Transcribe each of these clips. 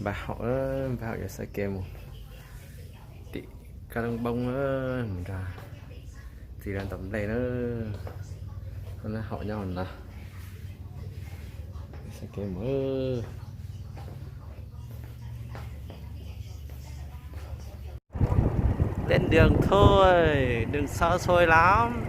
Npaj haum, npaj haum yuav xav kev mus tim kab loob npoob, mus nrog txiv lawv ntaus nplej na. Haum nyob no, xav kev mus. Đến đường thôi, đường xa xôi lắm.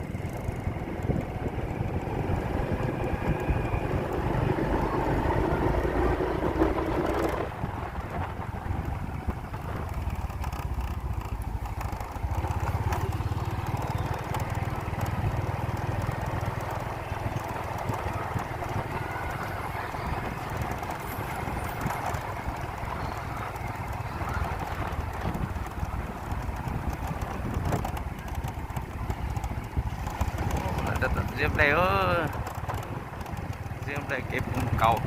Ziab nplej, ziab nplej kev puv nkaus.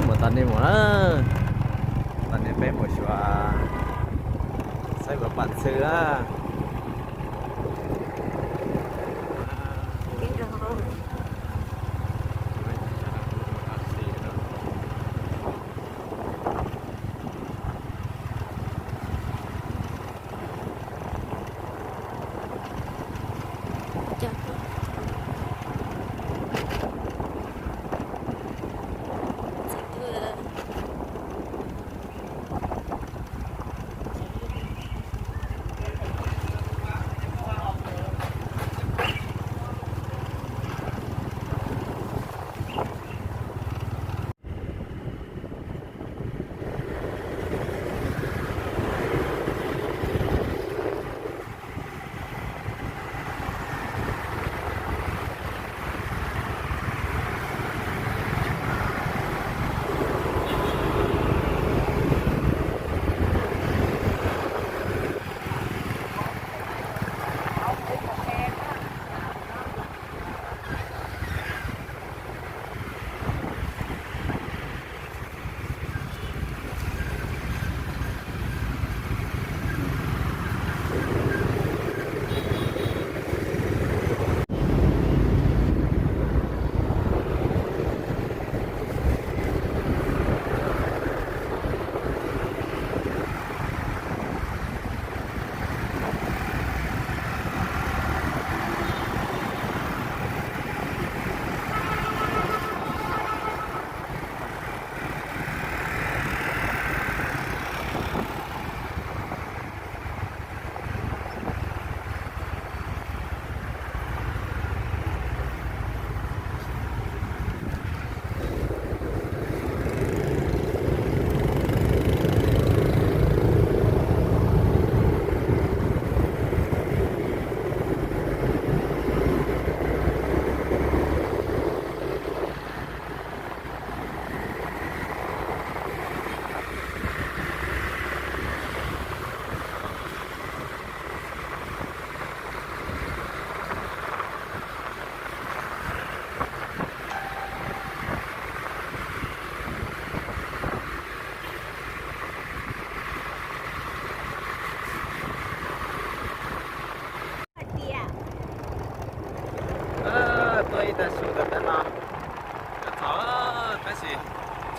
Mus tom nej mus na, tom nej peb mus xyuas saib ua pam xwb na.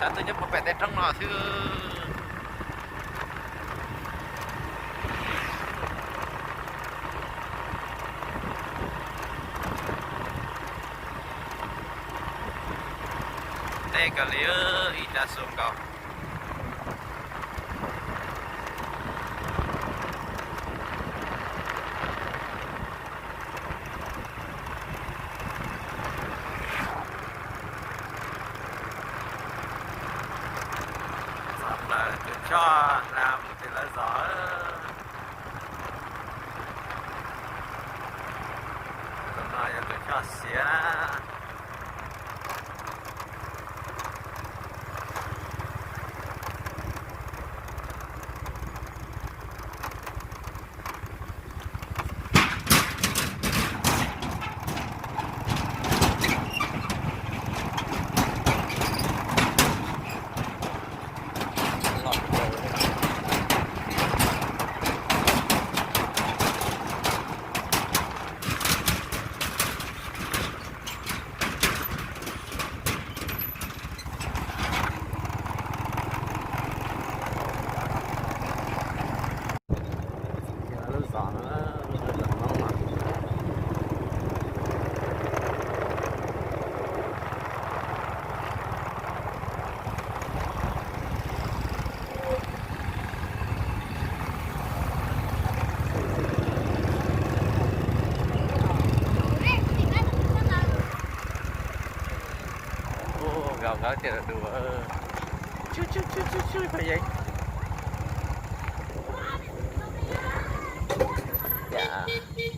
Cov twb nyob puag pem tej roob no xwb. Tej kawg li, ib rab xu nkaus. Txog plaws tus choj hla mus tim lawv zos. Tus no yog tus choj xiav na. Lub zos no, lub zos Hmoob no. Ua nkawd tias dua, tsw tsw tsw tsw tsw pem yeeb. Cas